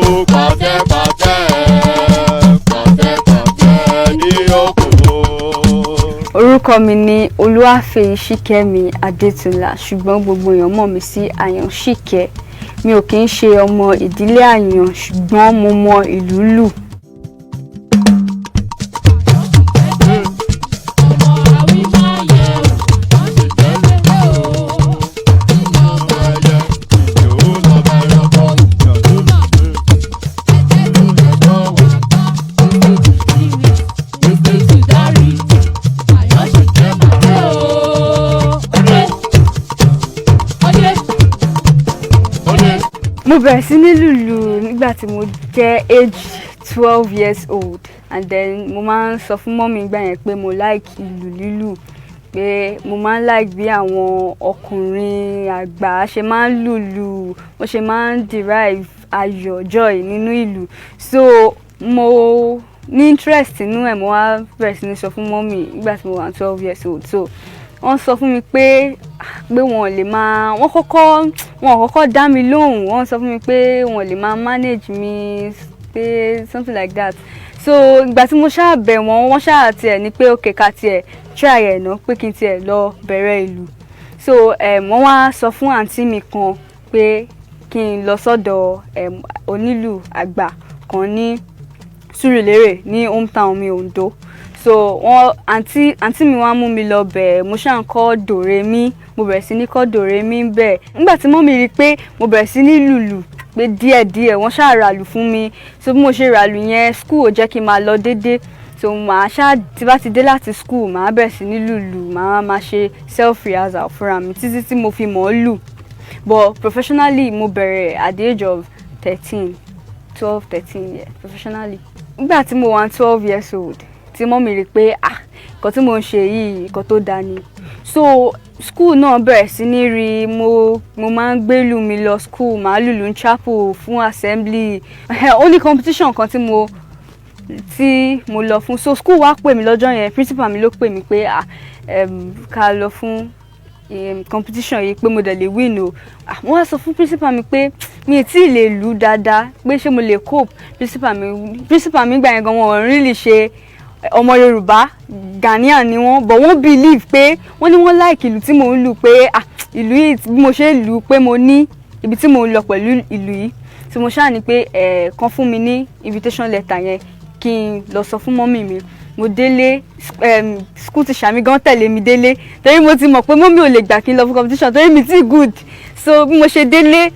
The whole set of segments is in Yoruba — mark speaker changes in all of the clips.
Speaker 1: Pàtẹ́pàtẹ́ pàtẹ́pàtẹ́ ní òkò.
Speaker 2: Orúkọ mi ni Olúwàfẹ̀yìṣìkẹ́mi Adétúnlá, ṣùgbọ́n gbogbo èèyàn mọ̀ mí sí Àyànṣìkẹ́. Mi ò kì í ṣe ọmọ ìdílé Àyàn, ṣùgbọ́n mo mọ ìlú lù. Mo bẹ̀rẹ̀ sí ní lùlù nígbà tí mo jẹ́ age 12 years old, and then mo máa ń sọ fún mummy ìgbà yẹn pé mo like ìlù lílù, pé mo máa ń like bí àwọn ọkùnrin àgbà ṣe máa ń lùlù, bó ṣe máa ń derive ayọ̀, joy nínú ìlù. So mo ní interest nínú ẹ̀. Mo wá bẹ̀rẹ̀ sí ní sọ fún mummy nígbà tí mo wà 12 years old. So wọ́n sọ fún mi pé wọ́n lè máa, wọ́n kọ́kọ́ dá mi lóhùn. Wọ́n sọ fún mi pé wọ́n lè máa manage mi, pé something like that. So ìgbà tí mo ṣáà bẹ̀ wọ́n, wọ́n ṣáà tiẹ̀ ní pé okay, ká tiẹ̀ try ẹ̀ ná, pé kí n tiẹ̀ lọ bẹ̀rẹ̀ ìlù. So wọ́n wá sọ fún àǹtí mi kan pé kí n lọ sọ́dọ̀ onílù àgbà kan ní Sùúrùlérè ní hometown mi, Ondo. So wọ́n àǹtí mi wá mú mi lọ bẹ̀. Mo ṣáà ń kọ́ dòrèmí, mo bẹ̀rẹ̀ sí ní kọ́ dòrèmí bẹ́ẹ̀. Nígbà tí mummy rí i pé mo bẹ̀rẹ̀ sí ní lùlù pé díẹ̀díẹ̀, wọ́n ṣáà ràlù fún mi. So bí mo ṣe ràlù yẹn, school ò jẹ́ kí n máa lọ déédé. So màá ṣáà, tí bá ti dé láti school, màá bẹ̀rẹ̀ sí ní lùlù, màá máa ṣe self rehearsal fúnra mi títí tí mo fi mọ̀ ọ́ lù. But professionally, mo bẹ̀rẹ̀ at the age of 13, 12, 13, yeah, professionally. Nígbà tí mo wà 12 years old, tí mummy rí pé, ah, nǹkan tí mo ń ṣe yìí, nǹkan tó dáa ni, so school náà bẹ̀rẹ̀ sí ní rí. Mo máa ń gbélù mi lọ school, màá lùlù ní chapel fún assembly. Ó ní competition kan tí mo lọ fún. So school wá pè mí lọ́jọ́ yẹn, principal mi ló pè mí pé, ah, ká lọ fún competition yìí, pé mo dẹ̀ lè win o. Ah, mo wá sọ fún principal mi pé mi ì tí ì lè lù dáadáa, pé ṣé mo lè cope? Principal mi gbà yẹn gan, wọn ò really ṣe ọmọ Yorùbá, Ghanaian ni wọ́n, but wọ́n believe pé, wọ́n ní wọ́n like ìlù tí mò ń lù, pé ah, ìlù yìí, bí mo ṣe ń lù, pé mo ní ibi tí mò ń lọ pẹ̀lú ìlù yìí. Tí mo ṣáà ní pé ẹ̀ kan fún mi ní invitation letter yẹn kí n lọ sọ fún mummy mi. Mo délé, school teacher mi gan tẹ̀lé mi délé, torí mo ti mọ̀ pé mummy ò lè gbà kí n lọ fún competition torí mi ti good. So bí mo ṣe délé,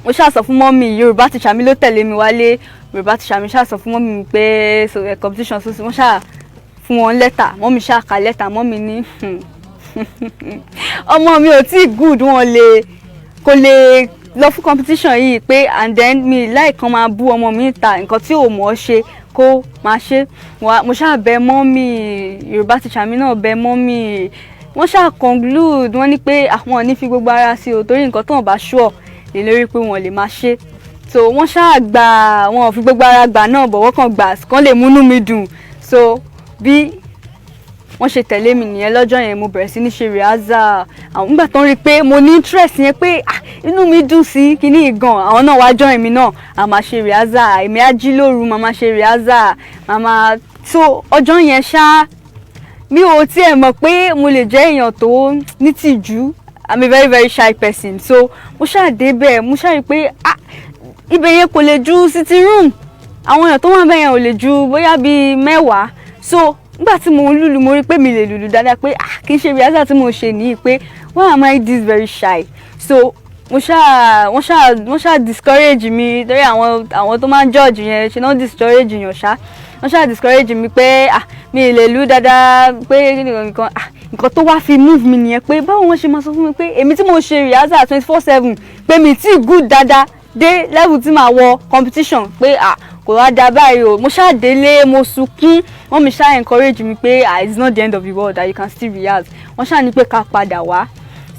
Speaker 2: mo ṣáà sọ fún mummy. Yorùbá teacher mi ló tẹ̀lé mi wálé. Yorùbá teacher mi ṣáà sọ fún mummy mi pé so, competition, so wọ́n ṣáà fún wọn lẹ́tà. Mummy ṣáà ka lẹ́tà. Mummy ní ọmọ mi ò tí good, wọn lè, kò lè lọ fún competition yìí, pé and then mi láì kan máa bú ọmọ mi ta nǹkan tí ò mọ̀ ọ́ ṣe kó máa ṣe. Mo ṣáà bẹ̀ mummy, Yorùbá teacher mi náà bẹ̀ mummy, wọ́n ṣáà conclude, wọ́n ní pé àwọn ò ní fi gbogbo ara sí o, torí nǹkan tó wọn bá sure lè lórí pé wọ́n lè máa ṣe. So wọ́n ṣáà gbà, wọn ò fi gbogbo ara gbà náà bọ̀, wọ́n kàn gbà kán lè múnú mi dùn. So bí wọ́n ṣe tẹ̀lé mi nìyẹn lọ́jọ́ yẹn. Mo bẹ̀rẹ̀ sí ní ṣe rehearsal. Àwọn nígbà tó ń rí i pé mo ní interest yẹn, pé ah, inú mi dùn sí kíní gan, àwọn náà wá join mi náà, a máa ṣe rehearsal. Èmi á jí lóru, màá máa ṣe rehearsal, màá máa. So ọjọ́ yẹn ṣá, mi ò tiẹ̀ mọ̀ pé mo lè jẹ́ èèyàn tó ní tìjú. I'm a very, very shy person. So mo ṣáà débẹ̀, mo ṣáà rí i pé, ah, ibẹ̀ yẹn kò lè ju sitting room, àwọn èèyàn tó wà bẹ́ẹ̀ yẹn ò lè ju bóyá bíi 10. So nígbà tí mo ń lùlù, mo rí pé mi lè lùlù dáadáa, pé ah, kì í ṣe rehearsal tí mo ṣe nìyí, pé why am I this very shy? So mo ṣáà wọ́n ṣáà discourage mi, torí àwọn tó máa ń judge yẹn ṣe náà discourage yàn ṣá. Wọ́n ṣáà discourage mi pé, ah, mi ì lè lù dáadáa, pé nǹkan, ah, nǹkan tó wá fi move mi nìyẹn, pé báwo wọ́n ṣe máa sọ fún mi pé èmi tí mo ṣe rehearsal 24/7, pé mi tí good dáadáa dé level tí màá wọ competition, pé ah, kò wá da báyìí o. Mo ṣáà délé, mo sunkún. Wọ́n mi ṣáà encourage mi pé, ah, it's not the end of the world, that you can still rehearse. Wọ́n ṣáà ní pé ká padà wá.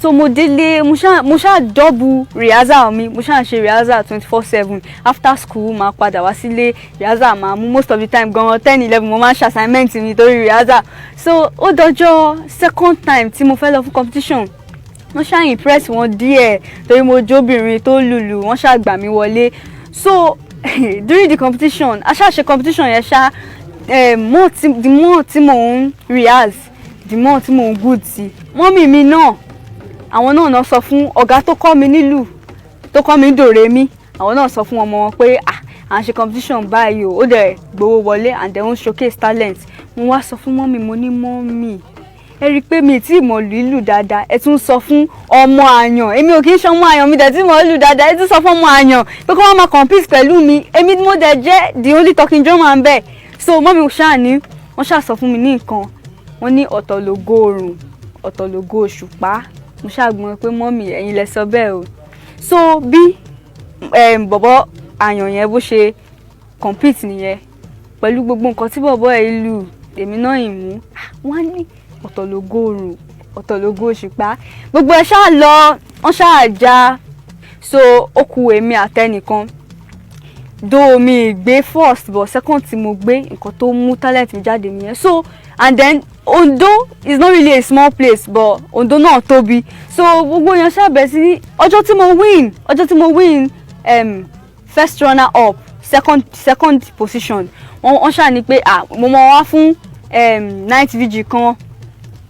Speaker 2: So mo délé, mo ṣáà double rehearsal mi. Mo ṣáà ṣe rehearsal 24/7. After school, máa padà wá sílé, rehearsal máa mú. Most of the time gan, 10, 11, mo máa ń ṣe assignment mi torí rehearsal. So ó dọjọ́ second time tí mo fẹ́ lọ fún competition, wọ́n ṣáà impress wọn díẹ̀ torí mo jóbìnrin tó lùlù, wọ́n ṣáà gbà mí wọlé. So During the competition, a ṣáà ṣe competition yẹn ṣá. More tí the more tí mò ń rehearse, the more tí mò ń good sí. Mummy mi náà, àwọn náà sọ fún ọ̀gá tó kọ́ mi nílùú, tó kọ́ mi dòrèmí, àwọn náà sọ fún ọmọ wọn pé, ah, à ń ṣe competition báyìí o, ó dẹ̀ gbowó wọlé and then ó ń showcase talent. Mo wá sọ fún mummy, mo ní, "Mummy, ẹ rí i pé mi tí mọ̀ lù ìlù dáadáa, ẹ tún sọ fún ọmọ àyàn. Èmi ò kì í ṣe ọmọ àyàn, mi dẹ̀ tí mọ̀ lù dáadáa, ẹ tún sọ fún ọmọ àyàn pé kó wọ́n máa compete pẹ̀lú mi. Èmi mo dẹ̀ jẹ́ the only talking drum man bẹ́ẹ̀." So mummy ṣáà ní wọ́n ṣáà sọ fún mi ní nǹkan, wọ́n ní ọ̀tọ̀ lógo oòrùn, ọ̀tọ̀ lógo òṣùpá. Mo ṣáà gbọ́n pé, "Mummy, ẹ̀yin lẹ sọ bẹ́ẹ̀ o." So bí bọ̀bọ̀ àyàn yẹn bó ṣe compete nìyẹn, pẹ̀lú gbogbo nǹkan tí bọ̀bọ̀ ẹ̀ lù, èmi náà ì mú. Wọ́n á ní ọ̀tọ̀ lógo oòrùn, ọ̀tọ̀ lógo òṣùpá. Gbogbo ẹ̀ ṣáà lọ, wọ́n ṣáà já. So ó kù èmi àtẹnìkan. Though mi gbé first, but second tí mo gbé, nǹkan tó mú talent mi jáde nìyẹn. So and then Ondo is not really a small place, but Ondo náà tóbi. So gbogbo èèyàn ṣàbẹ̀ sí ọjọ́ tí mo win, ọjọ́ tí mo win first runner up, second position, wọ́n ṣáà ní pé, ah, mo máa wá fún night vigil kan,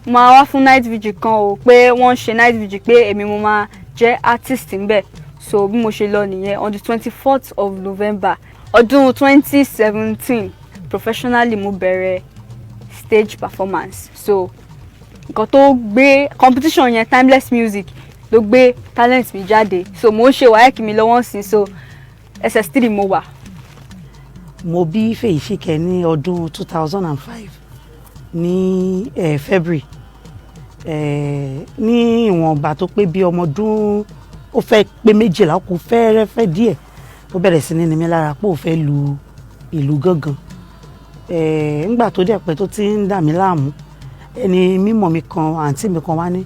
Speaker 2: mo máa wá fún night vigil kan o, pé wọ́n ń ṣe night vigil, pé èmi mo máa jẹ́ artist ńbẹ̀. So bí mo ṣe lọ nìyẹn on the 24th of November ọdún 2017. Professionally, mo bẹ̀rẹ̀ stage performance. So nǹkan tó gbé competition yẹn, Timeless Music, ló gbé talent mi jáde. So mo ń ṣe WAEC mi lọ́wọ́ sí, so SS3 mo wà.
Speaker 3: Mo bí Fèyíṣìkẹ́ ní ọdún 2005 ní February. Ní ìwọ̀nba tó pé bí ọmọ ọdún, ó fẹ́ pé 12, ó kù fẹ́ẹ́rẹ́fẹ́ díẹ̀, ó bẹ̀rẹ̀ sí ní ní mi lára pé ó fẹ́ lu ìlú gángan. Ńgbà tó dẹ̀ pẹ́ tó ti ń dà mí láàmú, ẹni mímọ̀ mi kan, àǹtí mi kan, wá ní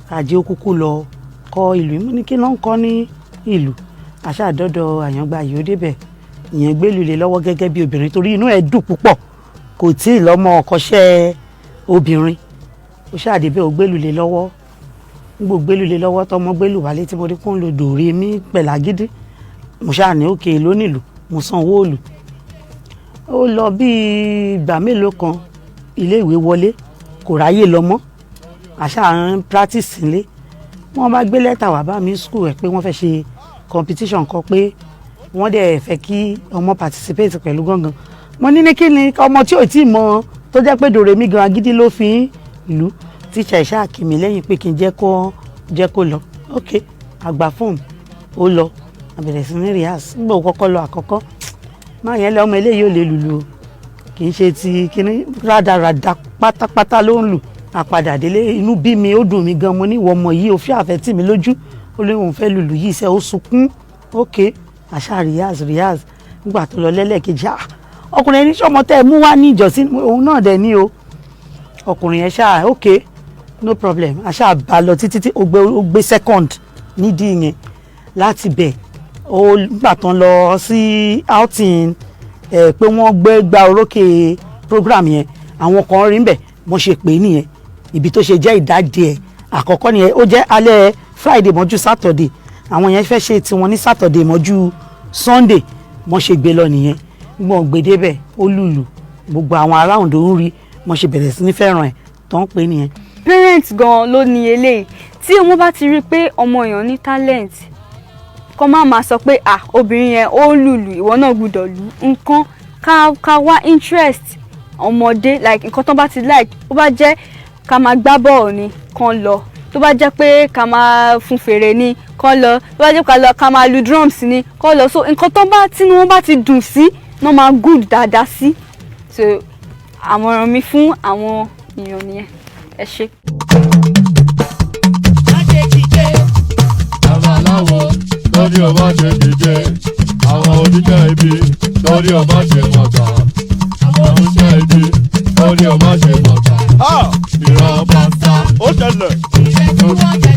Speaker 3: kàjí ó kúkú lọ kọ́ ìlú. Mo ní, "Kí ló ń kọ́ ní ìlú?" Àṣà àdọ́dọ̀ àyàngbá yìí, ó débẹ̀, ìyẹn gbélú lé lọ́wọ́ gẹ́gẹ́ bí obìnrin, torí inú ẹ̀ dùn púpọ̀, kò tí ì lọ́mọ ọkọṣẹ́ obìnrin. Ó ṣàdébẹ̀, ó gbélú lé lọ́wọ́. Ń gbò gbélú lé lọ́wọ́, tọmọ gbélú wálé, tí mo rí kó ń lo dòrí mi pẹ̀lágídí, mo ṣáà ní òkè lónìlú, mo san owó òlù. Ó lọ bíi ìgbà mélòó kan, iléèwé wọlé, kò ráyè lọ mọ́. Àṣà ń practice nílé. Wọ́n bá gbé lẹ́tà wá bá mi school ẹ̀ pé wọ́n fẹ́ ṣe competition kan, pé wọ́n dẹ̀ fẹ́ kí ọmọ participate pẹ̀lú gángan. Mo ní kí ni ọmọ tí ò tí ì mọ, tó jẹ́ pé dòrèmí gan agídí ló fi ń lù? Tíṣà ìṣá kì mí lẹ́yìn pé kí n jẹ́ kó lọ. Ok, àgbà fóònù, ó lọ, a bẹ̀rẹ̀ sí ní rehearse. Nígbà ó kọ́kọ́ lọ àkọ́kọ́, máa yẹn lé, ọmọ eléyìí ò lè lùlù o, kì í ṣe ti kíní, rádaràda pátápátá ló ń lù. Àpadà délé, inú bí mi, ó dùn mí gan. Mo ní, "Ìwọ ọmọ yìí, ó fi àfẹ́ tì mí lójú." Ó lé òun fẹ́ lùlù yìí sẹ́, ó sunkún. Ok, àṣà rehearse, rehearse. Nígbà tó lọ lẹ́lẹ́kejì, ah, ọkùnrin ẹni sọmọ tẹ́ ẹ mú wá ní ìjọsìn, òun náà dẹ̀ ní o. Ọkùnrin yẹn ṣáà, ok, no problem. Àṣà bá lọ títí tí ó gbé second nídìí yẹn. Láti bẹ̀, ó gbà tán lọ sí outing ẹ, pé wọ́n gbé gba orókè program yẹn, àwọn kan rí ń bẹ̀, wọ́n ṣe pé nìyẹn. Ibi tó ṣe jẹ́ ìdádì ẹ̀ àkọ́kọ́ nìyẹn. Ó jẹ́ alẹ́ Friday mọ́jú Saturday, àwọn yẹn fẹ́ ṣe tiwọn ní Saturday mọ́jú Sunday. Wọ́n ṣe gbé lọ nìyẹn. Gbọ́n gbé débẹ̀, ó lùlù, gbogbo àwọn ará Oǹdó ń rí. Wọ́n ṣe bẹ̀rẹ̀ sí ní fẹ́ràn ẹ̀ tó ń pè nìyẹn.
Speaker 2: Parents gan ló ní eléyìí. Tí wọ́n bá ti rí i pé ọmọ èèyàn ní talent, kọ́ má máa sọ pé, ah, obìnrin yẹn ó lùlù, ìwọ náà gbúdọ̀ lù nǹkan. Ká wá interest ọmọdé, like nǹkan tó bá ti like. Ó bá jẹ́ ká máa gbá bọ́ọ̀lù ni, kán lọ. Tó bá jẹ́ pé ká máa fún fèrè ni, kán lọ. Tó bá jẹ́ ká lọ ká máa lu drums ni, kán lọ. So nǹkan tó bá tí wọ́n bá ti dùn sí wọ́n máa good dáadáa sí. So àmọ̀ràn mi fún àwọn èèyàn nìyẹn. Ẹ ṣé.
Speaker 1: Má ṣe dìde. Babaláwo lórí o má ṣe dìde. Àwọn oníṣẹ́ ibi lórí o má ṣe mọ̀gbà. Àwọn oníṣẹ́ ibi lórí o má ṣe mọ̀gbà. Ìran pásítà ó ṣẹlẹ̀.
Speaker 4: Ilé tí wọ́n jẹ.